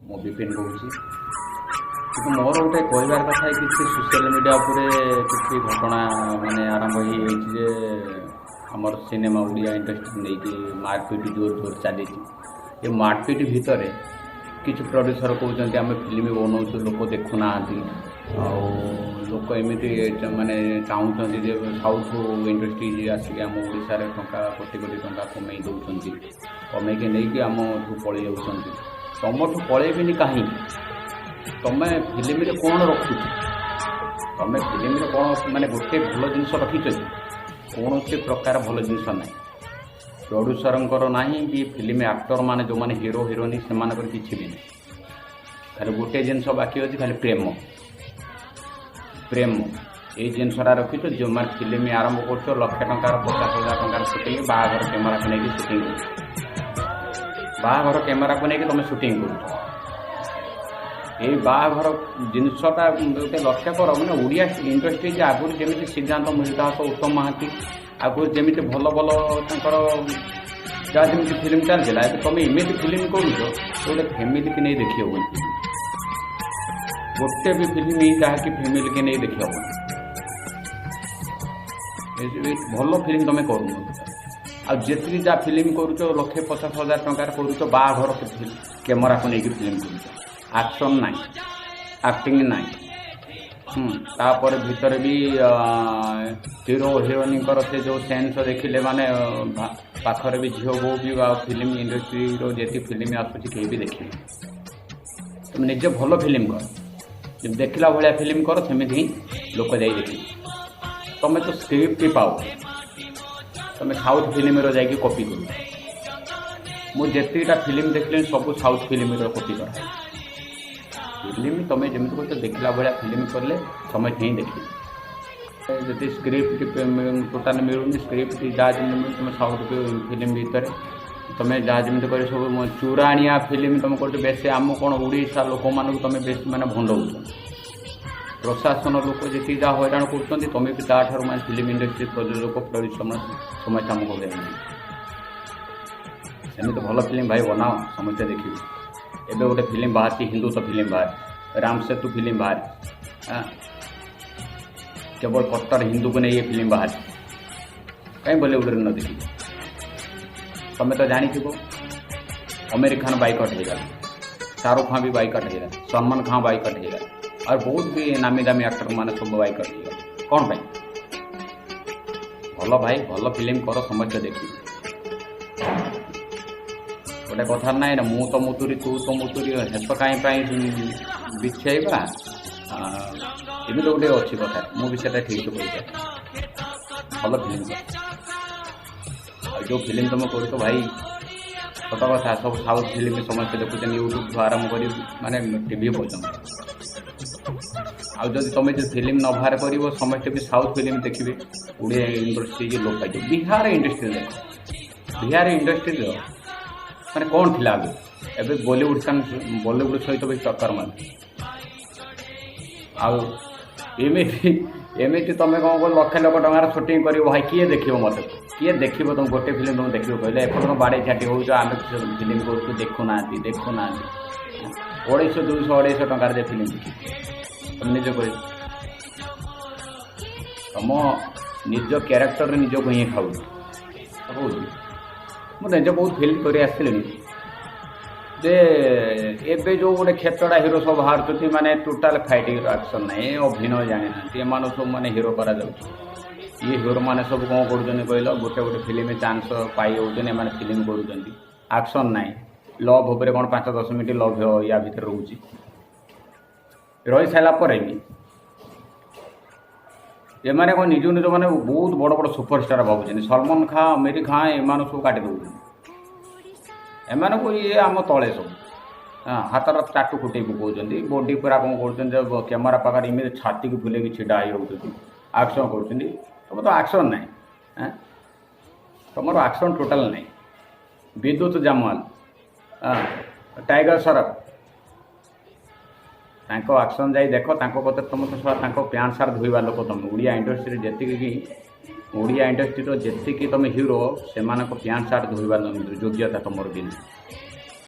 ମୁଁ ବିପିନ କହୁଛି। କିନ୍ତୁ ମୋର ଗୋଟେ କହିବାର କଥା, କିଛି ସୋସିଆଲ ମିଡ଼ିଆ ଉପରେ କିଛି ଘଟଣା ମାନେ ଆରମ୍ଭ ହେଇଯାଇଛି ଯେ ଆମର ସିନେମା ଓଡ଼ିଆ ଇଣ୍ଡଷ୍ଟ୍ରି ନେଇକି ମାରପିଟ ଜୋର ଜୋର ଚାଲିଛି। ଏ ମାରପିଟ ଭିତରେ କିଛି ପ୍ରଡ୍ୟୁସର କହୁଛନ୍ତି, ଆମେ ଫିଲ୍ମ ବନଉଛୁ, ଲୋକ ଦେଖୁନାହାନ୍ତି, ଆଉ ଲୋକ ଏମିତି ମାନେ ଚାହୁଁଛନ୍ତି ଯେ ସାଉଥ ଇଣ୍ଡଷ୍ଟ୍ରି ଆସିକି ଆମ ଓଡ଼ିଶାରେ ଟଙ୍କା କୋଟି କୋଟି ଟଙ୍କା କମେଇ ଦେଉଛନ୍ତି, କମେଇକି ନେଇକି ଆମଠୁ ପଳେଇ ଯାଉଛନ୍ତି। ତମଠୁ ପଳେଇବେନି କାହିଁକି? ତମେ ଫିଲ୍ମରେ କ'ଣ ରଖୁଛ? ତମେ ଫିଲ୍ମରେ କ'ଣ ମାନେ ଗୋଟେ ଭଲ ଜିନିଷ ରଖିଛ କି? କୌଣସି ପ୍ରକାର ଭଲ ଜିନିଷ ନାହିଁ। ପ୍ରଡ୍ୟୁସରଙ୍କର ନାହିଁ କି ଫିଲ୍ମ ଆକ୍ଟର ମାନେ ଯେଉଁମାନେ ହିରୋ ହିରୋଇନ୍ ସେମାନଙ୍କର କିଛି ବି ନାହିଁ। ଖାଲି ଗୋଟେ ଜିନିଷ ବାକି ଅଛି, ଖାଲି ପ୍ରେମ। ପ୍ରେମ ଏଇ ଜିନିଷଟା ରଖିଛ। ଯେଉଁମାନେ ଫିଲ୍ମ ଆରମ୍ଭ କରୁଛ, ଲକ୍ଷେ ଟଙ୍କାର, 50,000 ଟଙ୍କାର ସୁଟିଂ, ବାହାଘର କ୍ୟାମେରାକୁ ନେଇକି ସୁଟିଂ କରୁଛ। ବାହାଘର କ୍ୟାମେରାକୁ ନେଇକି ତୁମେ ସୁଟିଂ କରୁଛ। ଏଇ ବାହାଘର ଜିନିଷଟା ଗୋଟେ ଲକ୍ଷ୍ୟ କର। ମାନେ ଓଡ଼ିଆ ଇଣ୍ଡଷ୍ଟ୍ରି ଯେ ଆଗରୁ ଯେମିତି ସିଦ୍ଧାନ୍ତ ଦାସ, ଉତ୍ତମ ମହାନ୍ତି, ଆଗରୁ ଯେମିତି ଭଲ ଭଲ ତାଙ୍କର ଯାହା ଯେମିତି ଫିଲ୍ମ ଚାଲିଥିଲା, ଏବେ ତୁମେ ଏମିତି ଫିଲ୍ମ କରୁଛ, ଗୋଟେ ଫ୍ୟାମିଲିକି ନେଇ ଦେଖି ହେବନି। ଗୋଟେ ବି ଫିଲ୍ମ ଯାହାକି ଫ୍ୟାମିଲିକି ନେଇ ଦେଖି ହେବନି। ଭଲ ଫିଲ୍ମ ତୁମେ କରୁନ। ଆଉ ଯେତିକି ଯାହା ଫିଲ୍ମ କରୁଛ, ଲକ୍ଷେ 50,000 ଟଙ୍କାରେ କରୁଛ, ବାହାଘର କ୍ୟାମେରାକୁ ନେଇକି ଫିଲ୍ମ କରୁଛ। ଆକ୍ସନ୍ ନାହିଁ, ଆକ୍ଟିଂ ନାହିଁ। ତାପରେ ଭିତରେ ବି ହିରୋ ହିରୋଇନଙ୍କର ସେ ଯେଉଁ ସେନ୍ସ ଦେଖିଲେ ମାନେ ପାଖରେ ବି ଝିଅ ବୋହୂ ବି ଆଉ ଫିଲ୍ମ ଇଣ୍ଡଷ୍ଟ୍ରିର ଯେତିକି ଫିଲ୍ମ ଆସୁଛି କେହି ବି ଦେଖିବେ। ତୁମେ ନିଜେ ଭଲ ଫିଲ୍ମ କର, ଦେଖିଲା ଭଳିଆ ଫିଲ୍ମ କର, ସେମିତି ହିଁ ଲୋକ ଯାଇ ଦେଖିବେ। ତମେ ତ ସ୍କ୍ରିପ୍ଟ ପାଅ, ତମେ ସାଉଥ ଫିଲ୍ମର ଯାଇକି କପି କରୁଛ। ମୁଁ ଯେତିକିଟା ଫିଲ୍ମ ଦେଖିଲିଣି, ସବୁ ସାଉଥ ଫିଲ୍ମର କପି କରାହେଇଛି ଫିଲ୍ମ। ତମେ ଯେମିତି କରୁଛ, ଦେଖିଲା ଭଳିଆ ଫିଲ୍ମ କଲେ ସମସ୍ତେ ହିଁ ଦେଖିବେ। ଯଦି ସ୍କ୍ରିପ୍ଟ ଟୋଟାଲ ମିଳୁନି, ସ୍କ୍ରିପ୍ଟ ଯାହା ଯେମିତି ମିଳୁଛି, ତୁମେ ସାଉଥ ଫିଲ୍ମ ଭିତରେ ତୁମେ ଯାହା ଯେମିତି କରି ସବୁ ଚୁରାଣିଆ ଫିଲ୍ମ ତୁମେ କରୁଛ ବେଶୀ। ଆମ କ'ଣ ଓଡ଼ିଶା ଲୋକମାନଙ୍କୁ ତୁମେ ବେଶୀ ମାନେ ଭଣ୍ଡଉଛ। ପ୍ରଶାସନ ଲୋକ ଯେତିକି ଯାହା ହଇରାଣ କରୁଛନ୍ତି, ତୁମେ ବି ତାଠାରୁ ମାନେ ଫିଲ୍ମ ଇଣ୍ଡଷ୍ଟ୍ରି ପ୍ରଯୋଜକ, ପ୍ରଡ୍ୟୁସର ସମସ୍ତେ ଆମକୁ ହଇରାଣ। ସେମିତି ଭଲ ଫିଲ୍ମ ଭାଇ ବନାଅ, ସମସ୍ତେ ଦେଖିବେ। ଏବେ ଗୋଟେ ଫିଲ୍ମ ବାହାରିଛି, ହିନ୍ଦୁତ୍ୱ ଫିଲ୍ମ ବାହାରିଛି, ରାମ ସେତୁ ଫିଲ୍ମ ବାହାରିଛି। କେବଳ କଟ୍ଟର ହିନ୍ଦୁକୁ ନେଇ ଏ ଫିଲ୍ମ ବାହାରିଛି। କାହିଁ ବଲିଉଡ଼ରେ ନ ଦେଖିବ? ତମେ ତ ଜାଣିଥିବ, ଅମୀର ଖାନ ବାଇକଟ୍ ହେଇଗଲା, ଶାହରୁଖ ଖାଁ ବି ବାଇକଟ୍ ହେଇଗଲା, ସଲମାନ ଖାଁ ବାଇକଟ୍ ହେଇଗଲା, ଆଉ ବହୁତ ବି ନାମୀ ଦାମୀ ଆକ୍ଟର ମାନେ ସବୁ ବାଇକଟ୍ ହେଇଗଲେ। କ'ଣ ପାଇଁ? ଭଲ ଭାଇ, ଭଲ ଫିଲ୍ମ କର, ସମସ୍ତେ ଦେଖିବେ। ଗୋଟେ କଥା ନାହିଁ ନା, ମୁଁ ତ ମୁତୁରି, ତୁ ତ ମୁତୁରି, ହେସ କାହିଁ ପାଇଁ ବିଛେଇବା, ଏମିତି ଗୋଟେ ଅଛି କଥା। ମୁଁ ବି ସେଟା ଠିକ୍ ସେ କହିପାରେ। ଭଲ ଫିଲ୍ମ କର। ଆଉ ଯେଉଁ ଫିଲ୍ମ ତୁମେ କରୁଛ ଭାଇ, ସତ କଥା, ସବୁ ସାଉଥ ଫିଲ୍ମ ସମସ୍ତେ ଦେଖୁଛନ୍ତି, ୟୁଟ୍ୟୁବଠୁ ଆରମ୍ଭ କରି ମାନେ ଟିଭି ପର୍ଯ୍ୟନ୍ତ। ଆଉ ଯଦି ତୁମେ ଯଦି ଫିଲ୍ମ ନ ବାହାର କରିବ, ସମସ୍ତେ ବି ସାଉଥ ଫିଲ୍ମ ଦେଖିବେ, ଓଡ଼ିଆ ଇଣ୍ଡଷ୍ଟ୍ରି ଲୋପ ପାଇଯିବ। ବିହାର ଇଣ୍ଡଷ୍ଟ୍ରି ଦେଖ, ବିହାର ଇଣ୍ଡଷ୍ଟ୍ରିର ମାନେ କ'ଣ ଥିଲା ଆଗରୁ, ଏବେ ବଲିଉଡ଼ ବଲିଉଡ଼ ସହିତ ବି ଟକ୍କର ମାରୁଛି। ଆଉ ଏମିତି ତୁମେ କ'ଣ କର, ଲକ୍ଷ ଲକ୍ଷ ଟଙ୍କାର ସୁଟିଂ କରିବ ଭାଇ, କିଏ ଦେଖିବ ମୋତେ? କିଏ ଦେଖିବ ତୁମ ଗୋଟେ ଫିଲ୍ମ ତୁମେ ଦେଖିବ କହିଲେ? ଏପଟେ ତୁମ ବାଡ଼େଇ ଛାଟି ହେଉଛ, ଆମେ ଫିଲ୍ମ କରୁଛୁ, ଦେଖୁନାହାନ୍ତି, ଦେଖୁନାହାନ୍ତି। 250, 200, 250 ଟଙ୍କାରେ ଯେ ଫିଲ୍ମ ଦେଖିବ, ତମେ ନିଜ କହିବ। ତମ ନିଜ କ୍ୟାରେକ୍ଟରରେ ନିଜକୁ ହିଁ ଖାଉଛ କହୁଛି। ମୁଁ ନିଜେ ବହୁତ ଫିଲ୍ମ କରି ଆସିଲିଣି ଯେ ଏବେ ଯେଉଁ ଗୋଟେ ଖେଚଡ଼ା ହିରୋ ସବୁ ବାହାରୁଛନ୍ତି, ମାନେ ଟୋଟାଲ ଫାଇଟିଂର ଆକ୍ସନ୍ ନାହିଁ, ଅଭିନୟ ଜାଣିନାହାନ୍ତି, ଏମାନଙ୍କୁ ସବୁ ମାନେ ହିରୋ କରାଯାଉଛି। ଇଏ ହିରୋ ମାନେ ସବୁ କ'ଣ କରୁଛନ୍ତି କହିଲ? ଗୋଟେ ଗୋଟେ ଫିଲ୍ମ ଚାନ୍ସ ପାଇଯାଉଛନ୍ତି, ଏମାନେ ଫିଲ୍ମ କରୁଛନ୍ତି, ଆକ୍ସନ୍ ନାହିଁ। ଲଭ୍ ଉପରେ କ'ଣ 5-10 ମିନିଟ୍ ଲଭ୍ ୟା ଭିତରେ ରହୁଛି। ରହିସାରିଲା ପରେ ବି ଏମାନେ କ'ଣ ନିଜକୁ ନିଜ ମାନେ ବହୁତ ବଡ଼ ବଡ଼ ସୁପରଷ୍ଟାର ଭାବୁଛନ୍ତି। ସଲମାନ ଖାଁ, ଅମୀର ଖାଁ, ଏମାନଙ୍କୁ ସବୁ କାଟି ଦେଉଛନ୍ତି ଏମାନଙ୍କୁ। ଇଏ ଆମ ତଳେ ସବୁ ହାତର ଟାଟୁ ଫୁଟେଇ ପକାଉଛନ୍ତି, ବଡି ପୁରା କ'ଣ କରୁଛନ୍ତି, କ୍ୟାମେରା ପାଖରେ ଏମିତି ଛାତିକୁ ଫୁଲେଇକି ଛିଡ଼ା ହେଇଯାଉଛନ୍ତି, ଆକ୍ସନ୍ କରୁଛନ୍ତି। ତମର ତ ଆକ୍ସନ୍ ନାହିଁ। ତମର ଆକ୍ସନ୍ ଟୋଟାଲ୍ ନାହିଁ। ବିଦ୍ୟୁତ ଜାମୱାଲ, ଟାଇଗର ସରଫ, ତାଙ୍କ ଆକ୍ସନ୍ ଯାଇ ଦେଖ। ତାଙ୍କ କତିରେ ତମ ତ ତାଙ୍କ ପ୍ୟାଣ୍ଟ ସାର୍ଟ ଧୋଇବା ଲୋକ ତମେ। ଓଡ଼ିଆ ଇଣ୍ଡଷ୍ଟ୍ରିରେ ଯେତିକି, ଓଡ଼ିଆ ଇଣ୍ଡଷ୍ଟ୍ରିର ଯେତିକି ତମେ ହିରୋ, ସେମାନଙ୍କ ପ୍ୟାଣ୍ଟ ସାର୍ଟ ଧୋଇବା ଯୋଗ୍ୟତା ତମର ବି ନାହିଁ।